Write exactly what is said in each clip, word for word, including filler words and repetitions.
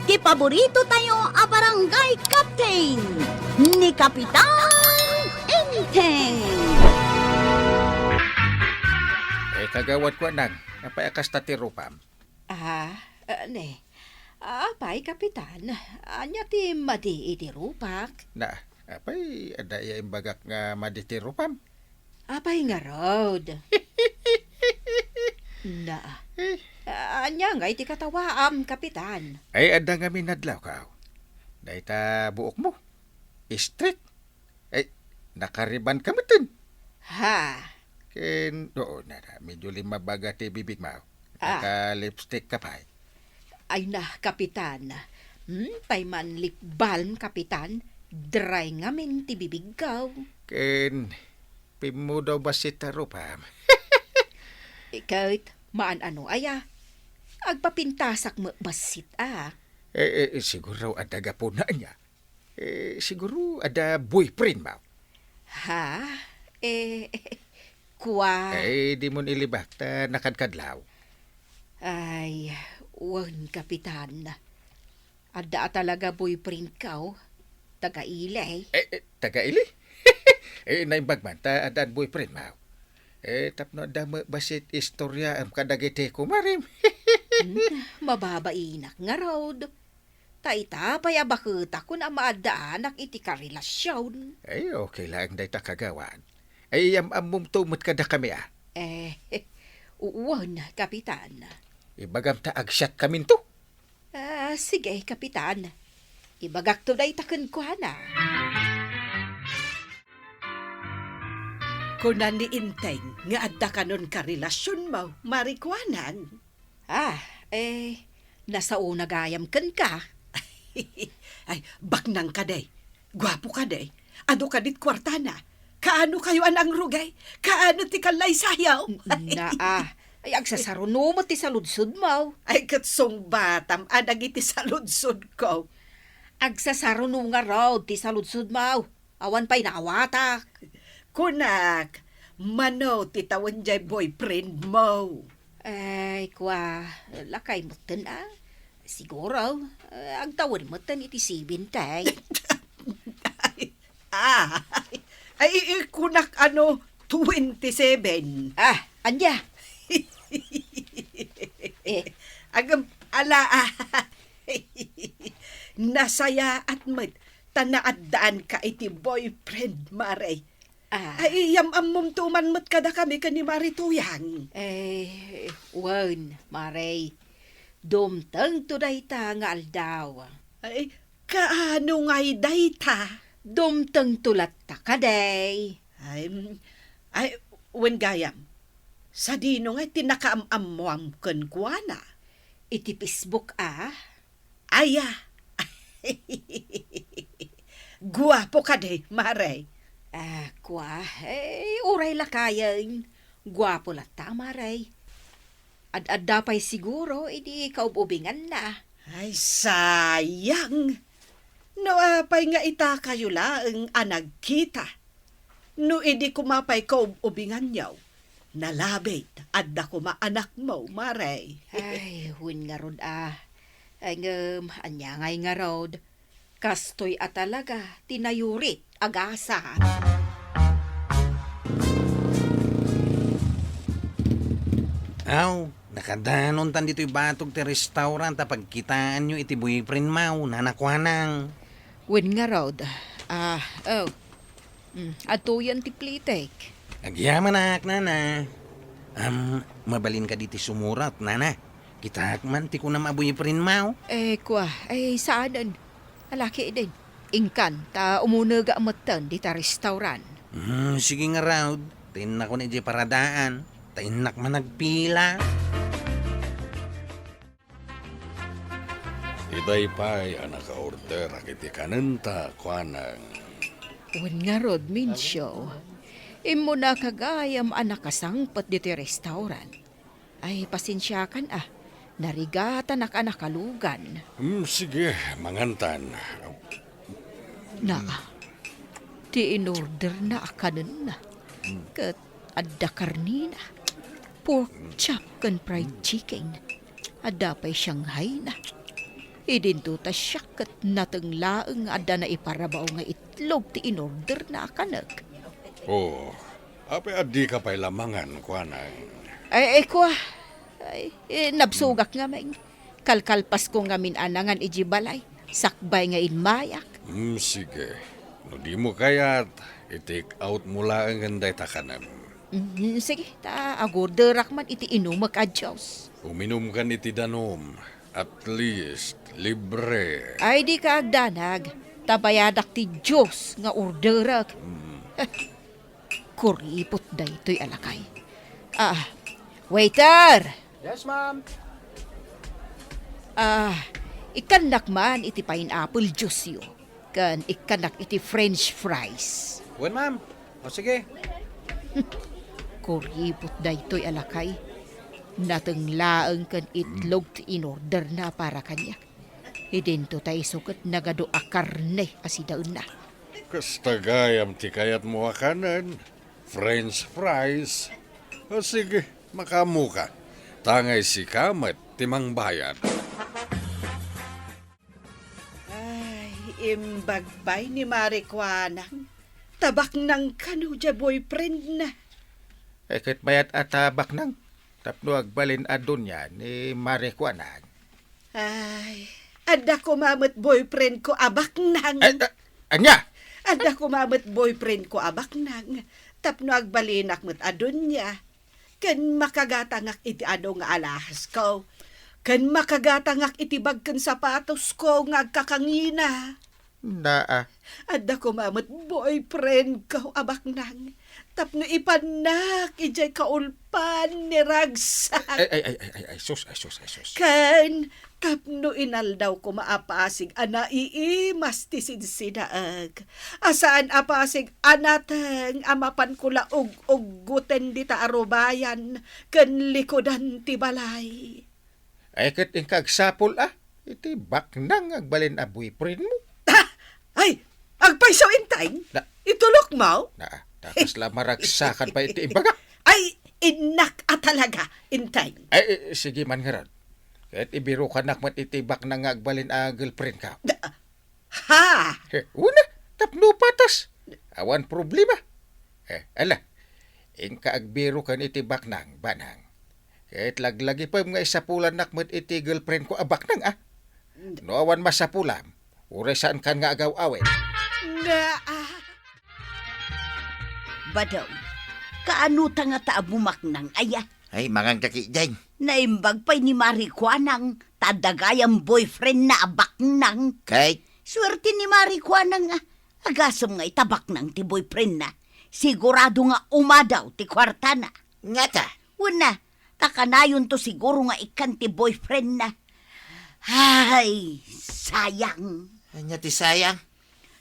Ti paborito tayo a barangay captain, ni Kapitan Enteng. Eh, kagawad ko, Nang, apay a kasta ti rupam? Ah, ah, ne. Apay, Kapitan, ania ti madi iti rupak? Na, apay, adda aya imbagak nga madi ti rupam? Apay ngarud? Na. Eh. Ah, ania ngay ti katawaam, Kapitan? Ay, adda ngamin adlaw ka. Dayta buokmo. Straight. Ay, nakariban ka metten. Ha? Ken, oo, na, na, medyo limmabaga ti bibigmo. Ah. Naka-lipstick ka pay. Ay na, Kapitan. Hmm, pay man lip balm, Kapitan. Dry ngamin ti bibigko. Ken, pimmudaw bassit a rupam. Ket, maan-ano aya? Agpapintasak met bassit a. Eh, eh, siguro adda gapuna ania. Eh, siguro adda boyfriend mo. Ha? Eh, kua? Eh, di mo ilibak ta nakadkadlaw. Ay, wen, Kapitan. Adda a talaga boyfriend ko. Taga Ili. Eh, eh, taga Ili? Eh, naimbag man ta adda boyfriend mo. Eh, tapno adda mo bassit istoryaem kadagiti kumarim. Hmm, mababainak ngarud. Ta ita pay a baketak kun a maaddaanak iti karelasion. Ay, okay laeng dayta, kagawad. Ay, am-ammom to met kadakami a. Eh, wen, Kapitan. Ibagam ta agsiatkaminto. Ah, sige, Kapitan. Ibagakto dayta kenkuana. Kuna ni Enteng nga adda kanon karelasionmo, marikuanan. Ah, eh, nasaona gayam kenka. Ay, baknang kadi. Guapo kadi. Adu kadit kuartana. Kaano kayo a nangrugay? Kaano ti kallaysayo? Naa. Ay, agsasaruno met ti saludsodmo. Ay, ket sungbatam a dagiti saludsodko. Agsasaruno ngarud ti saludsodmo. Awan pay naawatak. Kunak, mano ti tawen jay boyfriend mo? Ay, kua, lakay metten a. Siguro, eh, agtawen metten iti seventy. Ay, ah, ay, i-, i-, kunak ano, twenty-seven. Ah, ania? Eh. Agam, ala, ah. Nasayaat met ta naaddaanka iti boyfriend, Mare. Ah. Ay, yam-ammom to man met kadakami ken ni Mare Tuyang. Eh, wen, Mare. Dumtengto dayta nga aldaw. Ay, kaano ngay dayta? Dumtengto latta kadi. Ay, mm, ay, wen gayam. Sadino ngay ti nakaam-ammoam kenkuana? Iti Facebook, ah. Aya. Guapo kadi, Mare. Ah, kua, eh, uray lakayen. Guapo latta, Mare. Ad-adda pay siguro idi kaub-ubinganna. Ay, sayang! No apay nga ita kayo laeng a nagkita? No idi koma pay kaub-ubinganyo, nalabit, adda koma anakmo, Mare. Ay, wen ngarud a. Ay, ngem, ania ngay ngarud? Kastoy a talaga ti nayurit a gasat. Aw, nakadanontan ditoy batog ti restaurant a pagkitaanyo iti boyfriend mo, Nana Kuanang. Wen ngarud. Ah, oh. Mm, adtoyen ti plitek. Agyamanak, Nana. Am, mabalin kadi ti sumurat, Nana. Kitaak man ti kunam a boyfriend mo. Eh, kua, ay saanen. Alaki din. Inkan, ta umunega metten dita restaurant. Hmm, sige ngarud. Ta innakon idiay paradaan. Ta innak man nagpila. Itay pay a naka-order a kiti kanenta, kuanang. Wen ngarud, Mincio. Immunaka gayam a nakasangpet ditoy restaurant. Ay, pasensiakan a. Narigatanak a nakalugan. Hmm, sige, mangantan. Na, ti inorderna a kanenna. Ket adda karnina. Pork chop ken fried chicken. Adda pay Shanghai na. Idinto ta siak ket nateng laeng nga adda naiparabao nga itlog ti inorderna a kanek. Oh, apay a dika pay la mangan, kuana. Ay, ay, kua. Ay, eh, nabsogak ngamin. Kalkalpasko ngamin a nangan iti balay. Sakbay nga immayak. Hmm, sige. No dimo kayat, i-take out mo laengen dayta kanem. Mm, sige, ta agorderak man iti inumek a juice. Uminumkan iti danum, at least, libre. Ay, dika agdanag, ta bayadak ti juice nga orderek. Mm. Kuripot daytoy a lakay. Ah, waiter! Yes, ma'am. Ah, ikkannak man iti pineapple juice-yo, ken ikkannak iti french fries. Wen, ma'am. O, sige. Kuripot daytoy a lakay. Nateng laeng ken itlog ti inorderna para kaniak. Idinto ta isu ket nagadu a karne a sidaenna. Kasta gayam ti kayatmo a kanen, french fries. O sige, makaammoka. Tangay sika met ti mangbayad. Ay, imbag pay ni Mari Kuanang. Tabaknang kano diay boyfriendna. Ay, ket bayat a tabaknang. Tapno agbalin a dunia ni Mari Kuanang. Ay, adda koma met boyfriendko a baknang. Ay, a-, ania? Adda koma met boyfriendko a baknang. Tapno agbalinak met a dunia. Ken makagatangak iti adu nga alahasko. Ken makagatangak iti bag ken sapatosko nga agkakangina. Naa. Adda koma met boyfriendko a baknang. Tapno ipannak idiay kaulpan ni Ragsak. Ay, ay, ay, ay, ay, ay, sus, ay, sus, ay, sus. Ken tapno inaldaw koma a pasig a naiimas ti sidsidaek. A saan a pasig a nateng a mapanko la ug-uggoten dita a rubayan ken likudan ti balay. Ay, ket inka agsapul a, iti baknang agbalin a boyfriendmo. Ah! Ay, agpayso intay? Na- Itulokmo? Naa, ta kasla maragsakan pay iti imbagak. Ay, innak a talaga, intay. Ay, eh, sige man ngarud. Ket ibirukannak met iti baknang nga agbalin a girlfriendko. Da-, Ha? He, una, tapno patas. Awan problema. Eh, ala, inka agbiruken iti baknang, banang. Ket laglagipem nga isapulannak met iti girlfriendko a baknang, a. No awan masapulam, uray saankan nga agaw-awid. Naa. Badong, kaano ta ngata a bumaknang, aya? Ay, mangan ka ketdin. Naimbag pay ni Mari Kuanang, ta adda gayam boyfriendna a baknang. Kay? Suerte ni Mari Kuanang, a. Agasem nga ita baknang ti boyfriendna. Sigurado nga umadaw ti kuartana. Ngata? Una, ta kanayonto siguro nga ikkan ti boyfriendna. Ay, sayang. Ania ti sayang?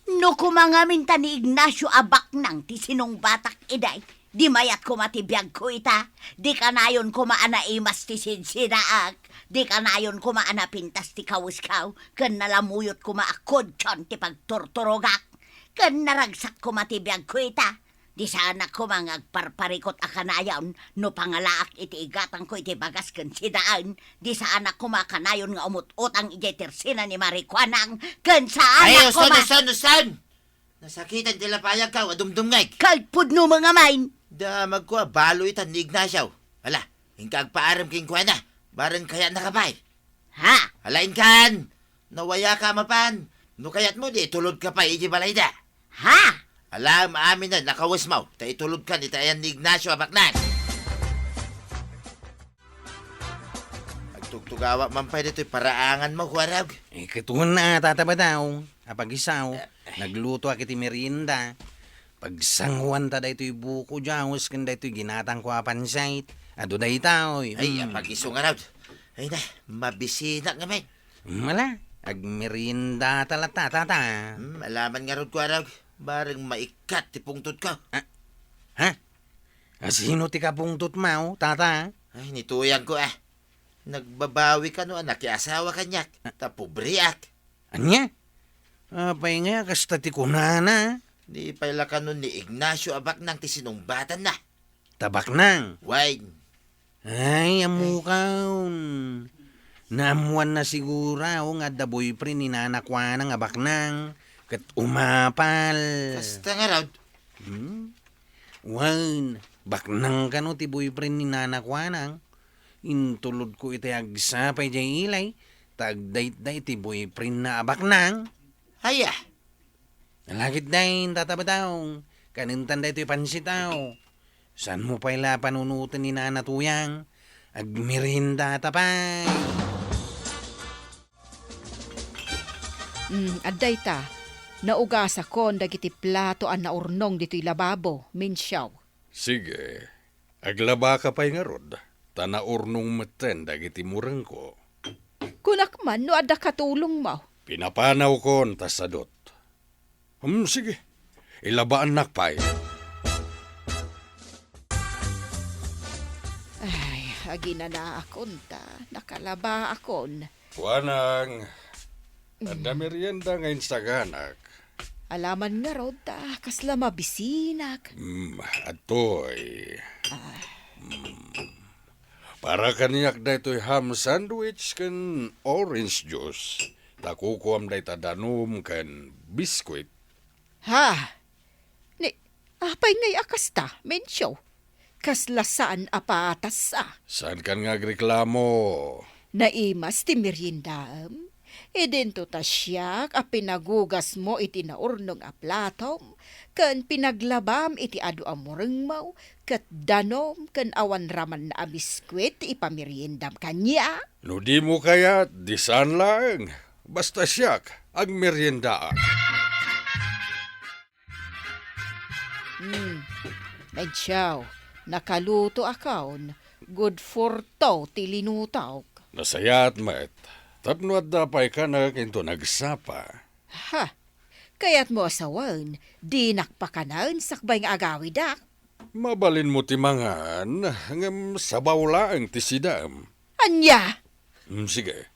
No koma ngamin ta ni Ignacio a baknang ti sinungbatak idi, di mayat koma ti biagko ita, di kanayon koma a naimas ti sidsidaak, di kanayon koma a napintas ti kawisko, ken nalamuyot koma a kutson ti pagturturogak, ken naragsak koma ti biagko ita. Di saanak koma nga agparparikut a kanayon no pangalaak iti igatangko iti bagas ken sidaen. Di saanak koma a kanayon nga umut-utang idiay tersina ni Mari Kuanang ken saanak koma. Ay, uson, uson, uson! Nasakitan ti lapayagko a dumdumngeg. Kalpudno mo ngamin! Damagko a balo itan ni Ignacio. Ala, inka agpaarem kenkuana. Bareng kayatnaka pay. Ha? Ala, inkan! Nawayaka a mapan. No kayatmo, di itulodka pay iti balayda. Ha? Ala, amin a nakawesmo, ta itulodkan iti ayan ni Ignacio a baknang. Agtugtugawak man pay ditoy paraanganmo, Kuarog. Eh, ket una, Tata Badaw, a pagisaw, naglutoak iti merienda. Pagsanguanta daytoy buko juice ken daytoy ginatangko a pancit. Adu daytoy. Ay, mm. Apagiso ngarud. Ay na, mabisinak ngamin. Mala, agmeriendata latta, Tata. Hmm, ala man ngarud, Kuarog. Bareng maikkat ti pungtotko. Ah, ha? Asino ti kapungtotmo, Tata? Ay, ni tuyangko, a. Nagbabawi kano a nakiasawa kaniak, ta pobreak. Ania? Apay ngay a kasta ti kunana? Di pay la kano ni Ignacio a baknang ti sinungbatanna. Ta baknang? Wen. Ay, ammokon. Naammoanna siguro nga adda boyfriend ni Nana Kuanang a baknang, ket umapal. Kasta ngarud. Hmm? Wen, baknang kano ti boyfriend ni Nana Kuanang? Intulodko iti agsapa idiay ilay, ta agdaytday ti boyfriendna a baknang. Aya. Nalagitday, Tata Betong, kanentan daytoy pansitaw. Saanmo pay la panunoten ni Nana Tuyang? Agmeriendata pay. Mm, adda ita. Naugasakon dagiti plato a naurnong ditoy lababo, Mensiaw. Sige. Aglabaka pay ngarud, ta naurnong metten dagiti murengko. Kunak man no adda katulongmo. Pinapanawkon ta sadut. Hmm, sige. Ilabaannak pay. Ay, aginanaakon ta. Nakalabaakon. Kuanang, adda merienda nga insaganak. Alaman ngarud ta kasla mabisinak. Hmm, adtoy. Ah. Hmm. Para kaniak daytoy ham sandwich ken orange juice. Ta kukuam dayta danum ken biskuit. Ha? Ni, apay ngay a kasta, Mensiaw? Kasla saan a patas, a? Saankan nga agreklamo? Naimas ti meriendaem? Idinto ta siak a pinagugasmo iti naurnong a platom, ken pinaglabam iti adu a murengmo, ket danom ken awan ramanna a biskuit ti ipameriendam kaniak? No dimo kayat, di saan laeng. Basta siak, agmeriendaak. Hmm. Mensiaw, nakalutoakon. Good for two ti linutok. Nasayaat met. Tapno adda pay kanek inton agsapa. Ha? Kayatmo a sawen, dinak pakanen sakbay nga agawidak? Mabalinmo ti mangan, ngem sabaw laeng ti sidaem. Ania? Mm, sige.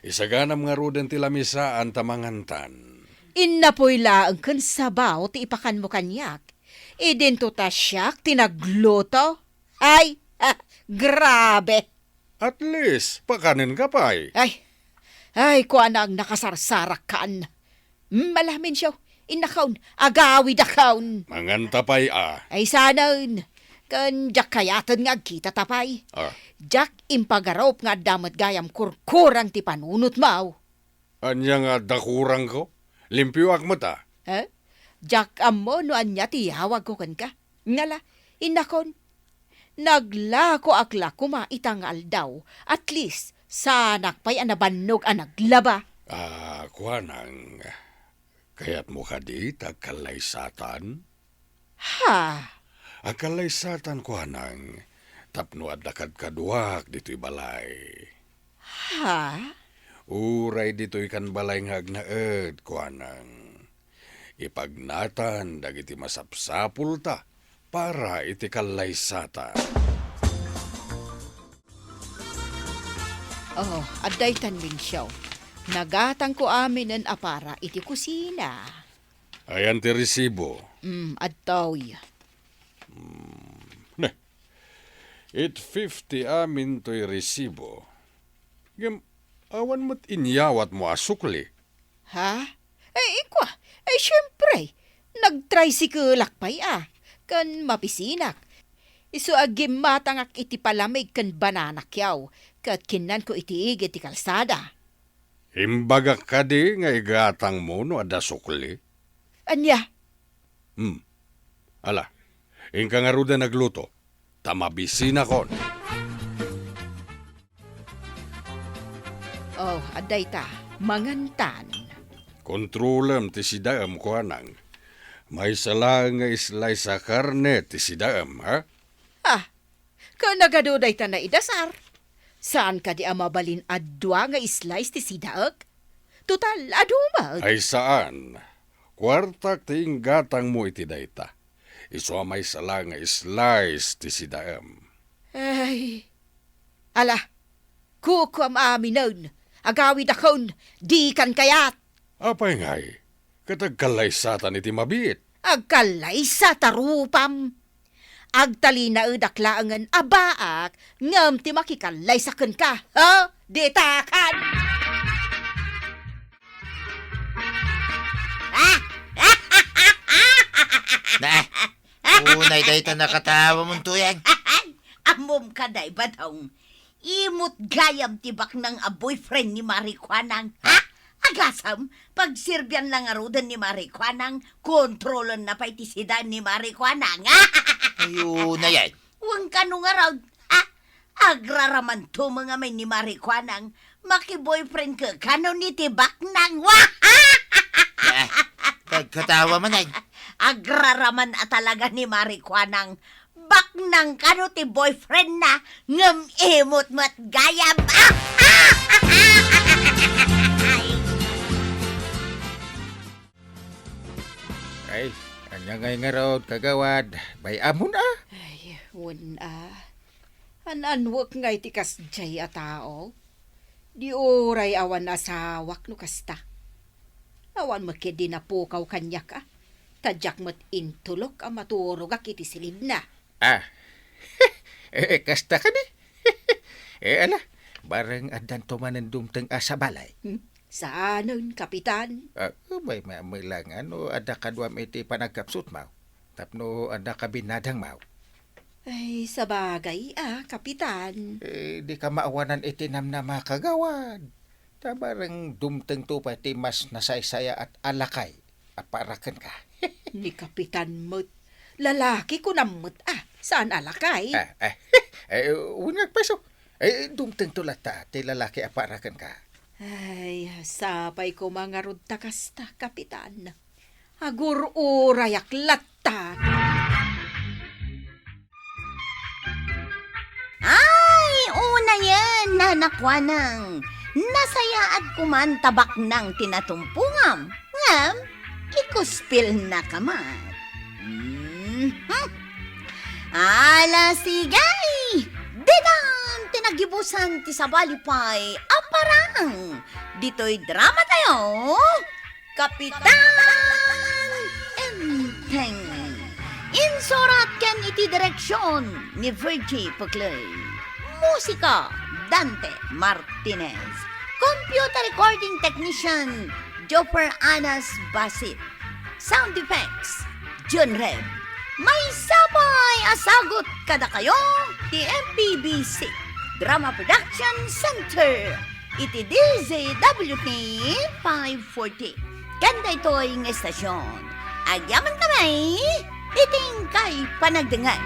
Isaganam ngaruden ti lamisaan ta mangantan. Innapoy laeng ken sabaw ti ipakanmo kaniak. Idinto ta siak ti nagluto. Ay, ah, grabe! At least, pakanenka pay. Ay, ay, kuanang nakasarsarakkan. Hmm, ala, Mensiaw, innakon, agawidakon. Manganta pay a. Ay, saanen. Ken diak kayaten nga agkitata pay. Ah. Diak impagarup nga adda met gayam kurkurang ti panunotmo. Ania nga adda kurangko? Limpioak met a. Eh? Diak ammo no ania ti yawagko kenka. Ngala, innakon, naglakoak la koma ita nga aldaw, at least, saanak pay a nabannog a naglaba. Ah, kuanang, kayatmo kadi ta agkallaysatan? Ha? Agkallaysatan, kuanang, tapno adda kadkaduak ditoy balay. Ha? Uray ditoy kan balay nga agnaed, kuanang. Ipagnatan dagiti masapsapulta para iti kallaysata. Oh, adda itan, Mensiaw. Nagatangko aminen a para iti kusina. Ayan ti resibo? Mm, adtoy. Mm, ne. Eight fifty amin toy resibo. Ngem, awan met inyawatmo a sukli. Ha? Ay, ikua, ay, siempre, nagtricycle-ak pay a, ken mapisinak. Isu a gimmatangak iti palamig ken banana kyaw, ket kinnanko iti igid ti kalsada. Imbagak kadi nga igatangmo no adda sukli? Ania? Hmm. Ala, inka ngaruden agluto, ta mabisinakon. Oh, adda ita, mangantan. Kontrolem ti sidaem, kuanang. Maysa laeng nga slice a karne ti sidaem, ha? Ah, Ken nagadu dayta naidasar. Saan kadi a mabalin a dua nga slice ti sidaek? Total, adu met. Ay saan. Kuartak ti inggatangmo iti dayta. Isu a maysa la nga slice ti sidaem. Ay. Ala, kukuam aminen. Agawidakon, dikan kayat. Apay ngay, ket agkallaysatan iti mabiit? Agkallaysa ta rupam. Agtalinaedak laengen a baak ngem ti makikallaysa kenka, ha? Ditakan! Ah! Nah, unay dayta nakatawamonto yan. Ammom kadi, Badong. Imot gayam ti baknang a boyfriend ni Mari Kuanang. Ha? Agasam, pagserbian la ngaruden ni Mari Kuanang, kontrolen na pay ti sida ni Mari Kuanang. Ayo na yan. Wen kano ngarud, ha? Agraramanto met ngamin ni Mari Kuanang, makiboyfriend ka kano ni ti baknang. Eh, pagkatawa man ay. Agraraman a talaga ni Mari Kuanang, baknang kano ti boyfriend na, ngem imot met gayam. Ay, ania ngay ngarud, kagawad? Bay-amon a? Ay, wen a. An-anwek ngay ti kasdiay a tao. Di uray awan asawak no kasta. Awan met ketdi napukaw kaniak a. Ta diak met intulok a maturogak iti silibna. Ah. Eh, kasta kadi? Eh, ala, bareng addanto manen dumteng a sabali. Hmm? Saanen, Kapitan? Ah, may, may, may lang, ano, adda kaduam iti panagkapsutmaw. Tapno adda kabinadangmaw. Ay, sabagay a, Kapitan. Eh, di ka maawanan iti namnama, kagawad. Ta bareng dumtengto pay ti mas nasaysayaat a lakay a para kenka. Ni Kapitan met. Lalaki kunam met a, saan a lakay? Ah, ah, eh, wen nga agpayso. Eh, dumtengto latta ti lalaki a para kenka. Ay, sapay koma ngarud ta kasta, Kapitan. Agur-urayak latta. Ay, unayen, Nana Kuanang. Nasayaat koman ta baknang ti natumpongam. Ngem, ikuspilnaka met. Mhm. Ala, sige! Ditan ti naggibusan ti sabali pay a parang ditoy dramatayo, Kapitan Enteng. Insurat ken iti direksion ni Virgie Puclay. Musika, Dante Martinez. Computer recording technician, Joffer Anas Basit. Sound effects, John Reb. Maysa pay a sagut kadakayo ti M P B C Drama Production Center iti D Z W T five forty. Ken daytoy nga estasyon, agyamankami iti inkay panagdengngeg.